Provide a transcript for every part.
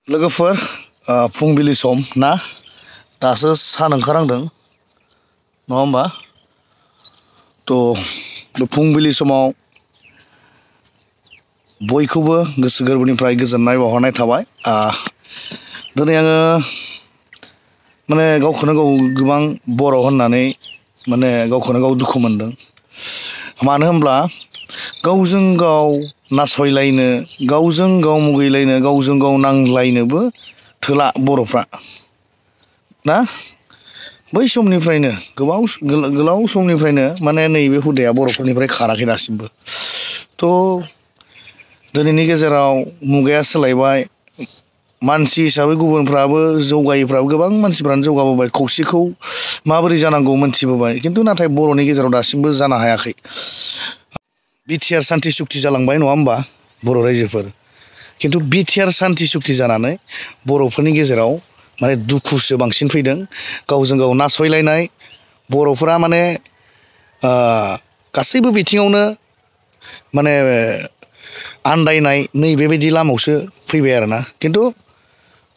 लोगोफोर फुंबिलि सम ना दासो सान ओंखारहांदों नङा होमबा बे फुंबिलि समाव बयखौबो गोसो गोरबोनिफ्राय गोजोननाय बावहरनाय थाबाय दिनै आङो माने गावखौनो गाव गोबां बर' होननानै माने गावखौनो गाव दुखु मोनदों मानो होनब्ला गावजों गाव नासयलायनो गावजों गाव मुगैलायनो गावजों गाव नांलायनोबो थोला बर'फ्रा ना बै समनिफ्रायनो गोलाव समनिफ्रायनो माने नैबे हुदाया बर'फोरनिफ्राय खाराखै दासिमबो दिनैनि गेजेराव मुगाया सोलायबाय मानसि हिसाबै गुबुनफ्राबो जौगायैफ्राबो गोबां मानसिफ्रानो जौगाबोबाय खौसेखौ माबोरै जानांगौ मोनथिबोबाय खिन्थु नाथाय बर'नि गेजेराव दासिमबो जानो हायाखै बिटिआर सान्थि सुक्ति जालांबाय नङा होमबा बर' रायजोफोर खिन्थु बिटिआर सान्थि सुक्ति जानानै बर'फोरनि गेजेराव माने दुखुसो बांसिन फैदों गावजों गाव नासयलायनाय बर'फोरा माने गासैबो बिथिङावनो माने आन्दायनाय नैबेबायदि लामायावसो फैबाय आरोना खिन्थु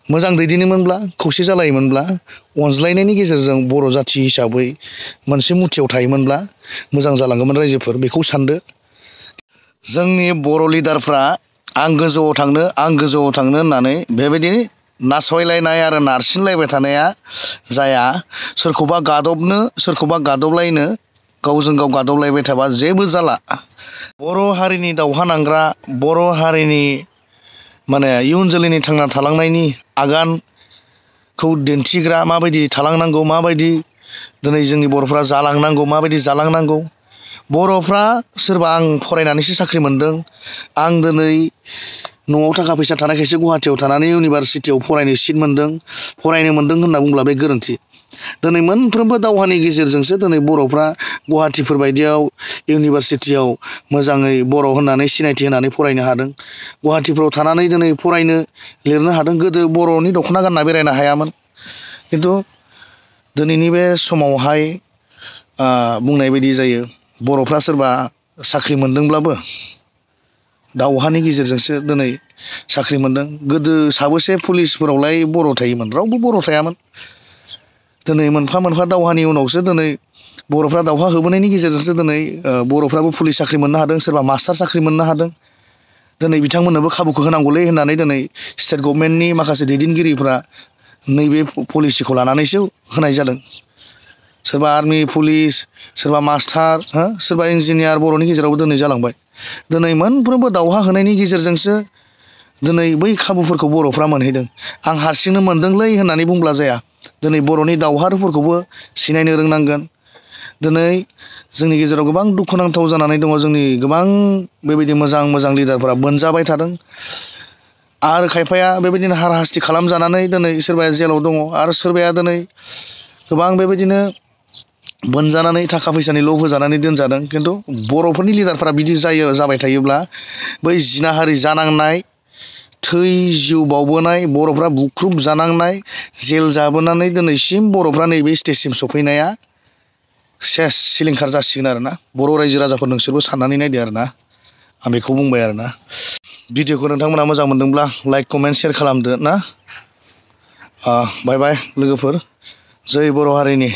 मोजां दैदेनोमोनब्ला खौसे जालायोमोनब्ला अनज्लायनायनि गेजेरजों बर' जाथि हिसाबै मोनसे मुथियाव थायोमोनब्ला मोजां जालांगौमोन रायजोफोर बेखौ सानदो जोंनि बर' लिडारफ्रा आं गोजौआव थांनो होननानै बेबायदि नासयलायनाय आरो नारसिनलायबाय थानाया जाया सोरखौबा गादबनो सोरखौबा गादबलायनो गावजों गाव गादबलायबाय थाबा जेबो जाला बर' हारिनि दावहा नांग्रा बर' हारिनि माने इयुन जोलैनि थांना थालांनायनि आगानखौ दिन्थिग्रा माबायदि थालांनांगौ माबायदि दिनै जोंनि बर'फ्रा जालांनांगौ माबायदि जालांनांगौ बर'फ्रा सोरबा आं फरायनानैसो साख्रि मोनदों आं दिनै न'आव थाखा फैसा थानायखायसो गुवाहाटियाव थानानै इउनिभारसिटियाव फरायनो मोनदों होनना बुंब्ला बे गोरोन्थि दिनै मोनफ्रोमबो दावहानि गेजेरजोंसो दिनै बर'फ्रा गुवाहाटिफोर बायदियाव इउनिभारसिटियाव मोजाङै बर' होननानै सिनायथि होनानै फरायनो हादों गुवाहाटिफ्राव थानानै दिनै फरायनो लिरनो हादों गोदो बर'नि दख'ना गानना बेरायनो हायामोन खिन्थु दिनैनि बे समावहाय बुंनाय बायदि जायो बर'फ्रा सोरबा साख्रि मोनदोंब्लाबो दावहानि गेजेरजोंसो दिनै साख्रि मोनदों गोदो साबोसे पुलिसफोरावलाय बर' थायोमोन रावबो बर' थायामोन दिनै मोनफा मोनफा दावहानि उनावसो दिनै बर'फ्रा दावहा होबोनायनि गेजेरजोंसो दिनै बर'फ्राबो पुलिस साख्रि मोननो हादों सोरबा मास्टार साख्रि मोननो हादों दिनै बिथांमोननोबो खाबुखौ होनांगौलै होननानै दिनै स्टेट गभर्नमेन्टनि माखासे दैदेनगिरिफ्रा नैबे पलिसिखौ लानानैसो होनाय जादों सोरबा आर्मि पुलिस सोरबा मास्टार सोरबा इन्जिनियार बर'नि गेजेरावबो दिनै जालांबाय दिनै मोनफ्रोमबो दावहा होनायनि गेजेरजोंसो दिनै बै खाबुफोरखौ बर'फ्रा मोनहैदों आं हारसिंनो मोनदोंलै होननानै बुंब्ला जाया दिनै बर'नि दावहारुफोरखौबो सिनायनो रोंनांगोन दिनै जोंनि गेजेराव गोबां दुखुनांथाव जानानै दङ जोंनि गोबां बेबायदि मोजां लिडारफोरा बोनजाबाय थादों आरो खायफाया बेबायदिनो हाराहास्ति खालामजानानै दिनै सोरबाया जेलाव दङ आरो सोरबाया दिनै गोबां बेबायदिनो बोनजानानै थाखा फैसानि लब होजानानै दोनजादों खिन्थु बर'फोरनि लिडारफोरा बिदि जाबाय थायोब्ला बै जिनाहारि जानांनाय थै जिउ बावबोनाय बर'फ्रा बुख्रुब जानांनाय जेल जाबोनानै दिनैसिम बर'फ्रा नैबे स्टेजसिम सफैनाया सेस सिलिंखार जासिगोन आरोना बर' रायजो राजाफोर नोंसोरबो साननानै नायदो आरोना आं बेखौ बुंबाय आरोना भिडिअखौ नोंथांमोना मोजां मोनदोंब्ला लाइक कमेन्ट शेयार खालामदो ना बाय बाय लोगोफोर जै बर' हारिनि